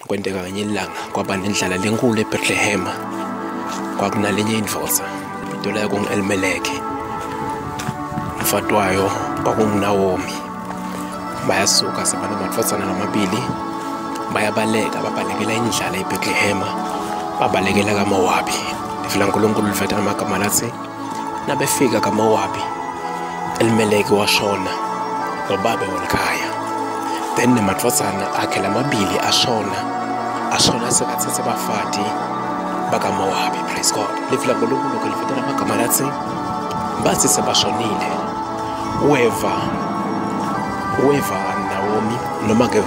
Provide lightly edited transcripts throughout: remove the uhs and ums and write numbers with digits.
Kwenteka ngenye ilanga kwaba nendlala lenkulu eBethlehem. Kwakunalenye indvodza ibito layo kungu-Elimeleki, umfati wayo kwakunguNawomi. Bayasuka sebanemadvodzana lamabili, bayabaleka, babalekela indlala eBethlehem, babalekela kaMowabi. Livi laNkulunkulu liveta amagama lathi nabefika kaMowabi, Elimeleki washona nobabe welikhaya. Then nemadvodzana akhe lamabili ashona sekathethe bafati bakaMowabi. Praise God. Livi laNkulunkulu liveta amagama lathi bathi sebashonile, weva Nawomi, noma ke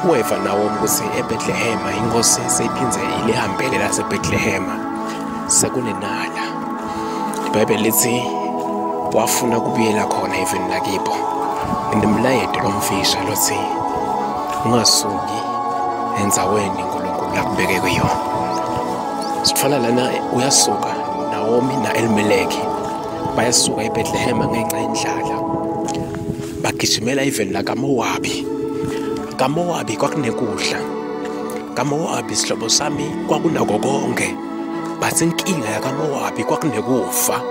weva Nawomi ukuthi eBethlehem inkosi seyiphindze ilihambele laseBethlehem, sekunenala. IBhayibheli lithi wafuna kubuyela khona eveni lakibo. Nginemlayeto lomfisha lothi ungasuki endzaweni uNkulunkulu lakubeke kuyo. Sitfola lana uyasuka Nawomi na-Elimeleki, bayasuka eBethlehem ngenxa yendlala, bagijimela eveni lakaMowabi. KaMowabi kwakunekudla, kaMowabi sihlobo sami kwakunako konke, but inkinga yakaMowabi kwakunekufa.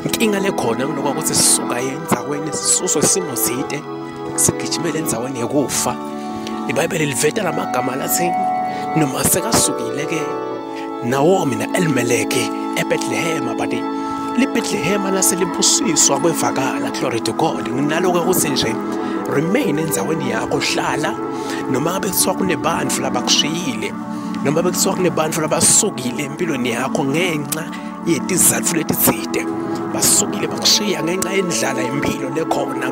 Inkinga lekhona kulokho ukuthi sisuka endzaweni sisuswe isimo side sigijimele endzaweni yekufa. IBhayibheli liveta lamagama lathi noma sekasukile ke Nawomi na-Elimeleki eBethlehem, but liBethlehem laselibusiswa kwevakala. Glory to God. Nginaloko ukuthi nje remain endzaweni yakho, hlala noma ngabe kuthiwa kunebantu labakushiyile, noma bekuthiwa kunebantu labasukile empilweni yakho ngenxa yetizatfu letitsite, basukile bakushiya ngenxa yendlala yempilo lekhona,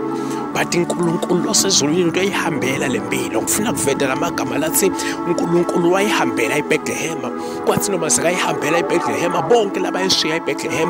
but uNkulunkulu osezulwini uyayihambela lempilo. Ngifuna kuveta lamagama lathi uNkulunkulu wayihambela iBethlehem. Kwathi noma sekayihambela iBethlehem, bonke labayishiya iBethlehem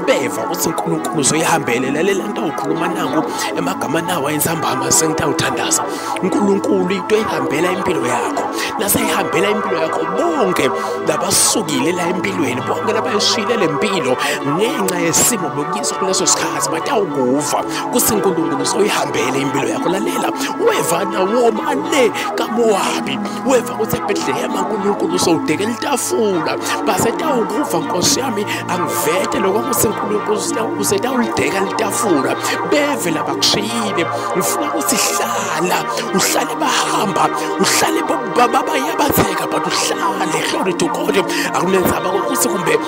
beva ukuthi uNkulunkulu uzoyihambela. Lalela nto ukhuluma nangu emagama nawo ayinzambama sengitawuthandaza. uNkulunkulu into eyihambela impilo yakho, nasayihambela impilo yakho bonke labasukile la empilweni, bonke labayishiyile lempilo ngenxa yesimo bokuyiso kuleso sikhathi, batawukuva kuthi uNkulunkulu uzoyihambela impilo yakho. Lalela, weva Nawomi ale kaMowabi, weva ukuthi eBethlehem uNkulunkulu uzowudekela itafula, basetawukuva Nkosi yami angivete lokho ukuthi uNkulunkulu usetawulideka litafula. Beve labakushiyile, ngifuna ukuthi hlala, uhlale bahamba, uhlale bayabatheka, but uhlale. Glory to God. Akunenzaba ukuthi kumbe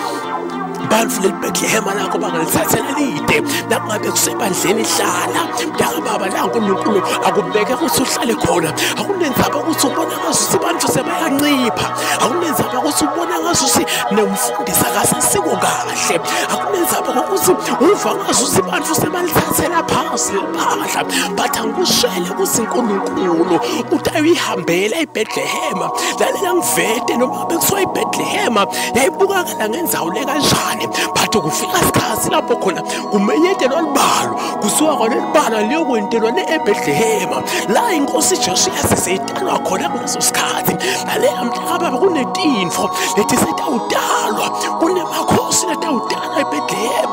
bantu leliBethlehem lakho bangalithathela lide, nakungabe kusebandleni hlala mntakababa la uNkulunkulu akubeke ukuthi uhlale khona. Akunenzaba ukuthi ubona ngazuthi bantu sebayancipha, akunenzaba ukuthi ubona ngazuthi nomfundisi akasasiko kahle, akunenzaba ukuthi uva ngazuthi bantu sebalithathela phansi leliphahla, but angikushele ukuthi uNkulunkulu utayihambela iBethlehem. Lalela ngivete noma bekuthiwa iBethlehem yayibukakala ngendzawo lekanjani, but kufika isikhathi lapho khona kumenyetelwa libalo, kusuka kwalelibala liyokwentelwa le-eBethlehem la inkosi Jesu yasiseyitalwa khona kuleso sikhathi. Lalela mntakababa, kunetinfo leti setawutalwa, kunemakhosi latawutalwa eBethlehem.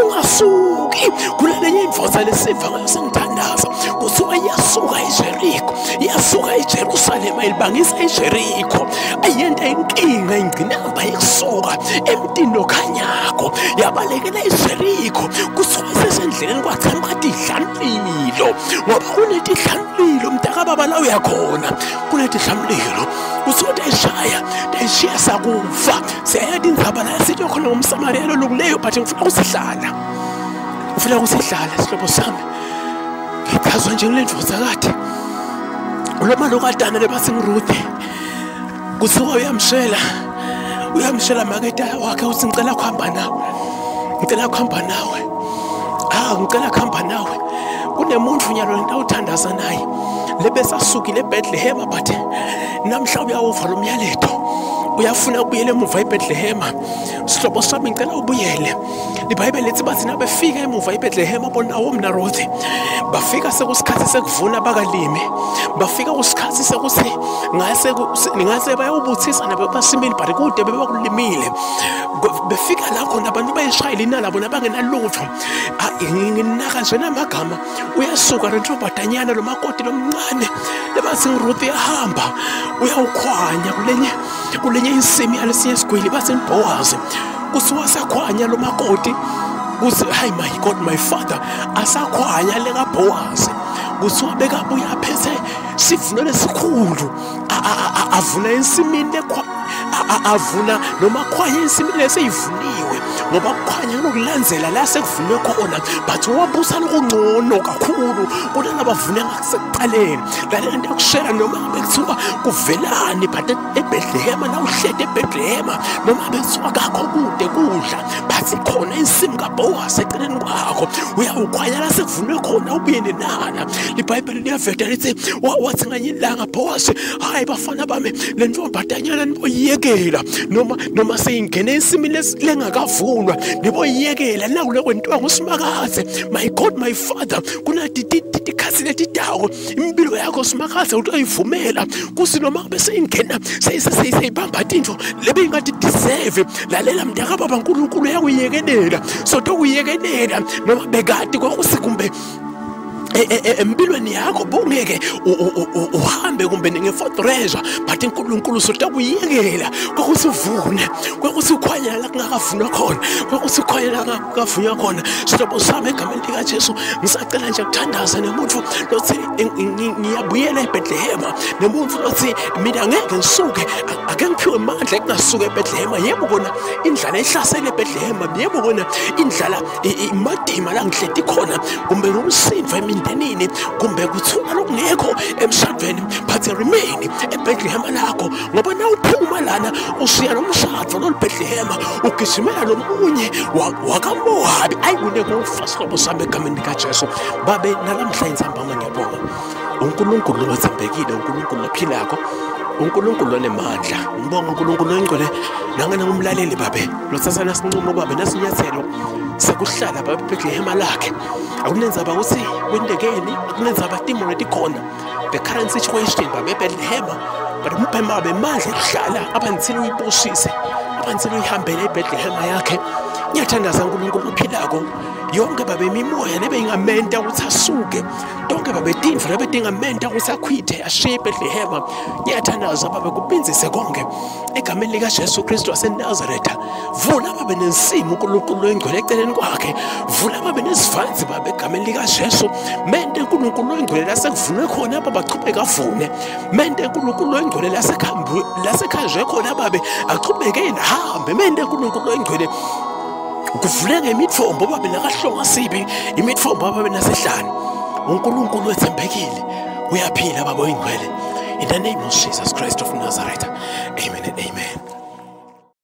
Ungasuki kulelenye indvodza lesiva ngayo sengithandaza, kuthiwa iyasuka eJeriko, iyasuka eJerusalema ilibangisa eJeriko, ayenta inkinga ingqinamba yekusuka emtini okhanyako, yabalekela eJeriko. Kusuka isesendleleni kwachamuka tidlamlilo, ngoba kunetidlamlilo mntakababa la uyakhona, kunetidlamlilo. Kuthiwa tayishaya, tayishiya sakufa. Siyayati indzaba la sithi khona ngomSamariya lolungileyo, but ngifuna ukusihlala, ngifuna ukusihlala sihlobo sami. Ngichazwa nje kule ndvodzakade lo malokatana lebathi ngiRuthe, kuthiwa uyamshela maketala wakhe uthi ngicela kuhamba nawe, ngicela kuhamba nawe, ngicela kuhamba nawe. Kunemuntu nyalo lentawuthandaza naye lebesasukile eBethlehem, but namhla uyawuva lo myaleto, uyafuna ukubuyela emuva eBethlehem. Sihlobo sami ngicela ubuyele. IBhayibheli lithi bathi nabefika emuva eBethlehem boNawomi naRuth, bafika sekusikhathi sekuvuna bakalimi, bafika kusikhathi sekuthi ngase bayawubuthisa nabasimini, but kude bebakulimile. Befika la khona abantu bayishayela inala bona bangenalutho. Nginaka nje namagama, uyasuka lo ntombazanyana lo makoti lomncane lebathi ngiRuth uyahamba, Uyawukhwanya kulenye insimi yalesinye isigwili baseBhowazi. Kusuka sakhwanya lo makoti kuthi hayi my God my father asakhwanya lekaBhowazi. Kusuka bekabuya aphethe sivuno lesikhulu avuna ensimini avuna noma khwanya ensimini leseyivuniwe ngoba kukhwanya lokulandzela la sekuvunwe khona but wabusa lokungcono kakhulu kunalabavune ngasekuqaleni. Lalela into yokushela noma ngabe kuthiwa kuvelani but eBethlehem nawuhlede eBethlehem noma bekuthiwa kakho kude kudla but khona insimu kaBhowazi eceleni kwakho uyawukhwanya la sekuvunwe khona ubuye nenala. IBhayibheli liyaveta lithi wathi nganye ilanga Bhowazi hayi bafana bami le ntombazanyana niboyiyekela noma seyingene ensimini lengakavunwa niboyiyekela naku lekwentiwa nguSimakadze. My God my father kunatitikhathi letidako impilo yakho Simakadze utoyivumela kusi noma bese ingena seyibamba tintfo lebeyingathi deserve. Lalela mntaka baba uNkulunkulu uyakuyekelela sotokuyekelela noma bekati kwakusikumbe empilweni yakho bungeke uhambe kumbe nge-fourth treasure but uNkulunkulu sotakuyekela kwakusivune kwakusikhwanyela la kungakavunwa khona kwakusikhwanyela la kungakavunywa khona. Sihlobo sami egameni likaJesu ngisacela nje kuthandaza nemuntu lothi ngiyabuyela eBethlehem nemuntu lothi mina ngeke ngisuke ake ngiphiwe amandla ekungasuka eBethlehem. Yebo kona indlala ehlasele eBethlehem, yebo kona indlala imadima la ngihleti khona kumbe umsindvo emindenini kumbe kuthula lokungekho emshadweni but remain eBethlehem lakho ngoba nawuphuma lana ushiya nomshado lolBethlehem ugijimela lomunye wakaMowabi. Ayikune kufa sihlobo sami egameni likaJesu. Babe nalamhla insambama ngiyabonga uNkulunkulu wethembekile, uNkulunkulu ophilako, uNkulunkulu onemandla. Ngibonga uNkulunkulu oyingcwele nangena ngumlaleli babe lothatha nasinqumo babe nasinyathelo sekuhlala babe eBethlehem lakhe. Akunenzaba ukuthi kwendekeni, akunenzaba timo letikhona the current situation babe eBethlehem but umuphe babe amandla ekuhlala abanzile uyibusise abanzile uyihambele eBethlehem yakhe. Ngiyathandaza uNkulunkulu ophilako yonke babe imimoya lebe ingamenta ukuthi asuke tonke babe tintfo lebe tingamenta ukuthi akhwithe ashiye eBethlehem. Ngiyathandaza babe kupinzise konke egameni likaJesu Kristu waseNazaretha. Vula babe nensimu uNkulunkulu oyingcwele eceleni kwakhe, vula babe nesivanzi babe egameni likaJesu. Mente uNkulunkulu oyingcwele lasekuvunwe khona baba achubeke avune, mente uNkulunkulu oyingcwele lasekhanjwe khona babe achubeke ehambe, mente uNkulunkulu oyingcwele kuvuleke imithombo babe nakahlonga sibi imithombo babe nasehlane. uNkulunkulu wethembekile uyaphila baba oyingcwele. In the name of Jesus Christ of Nazareth.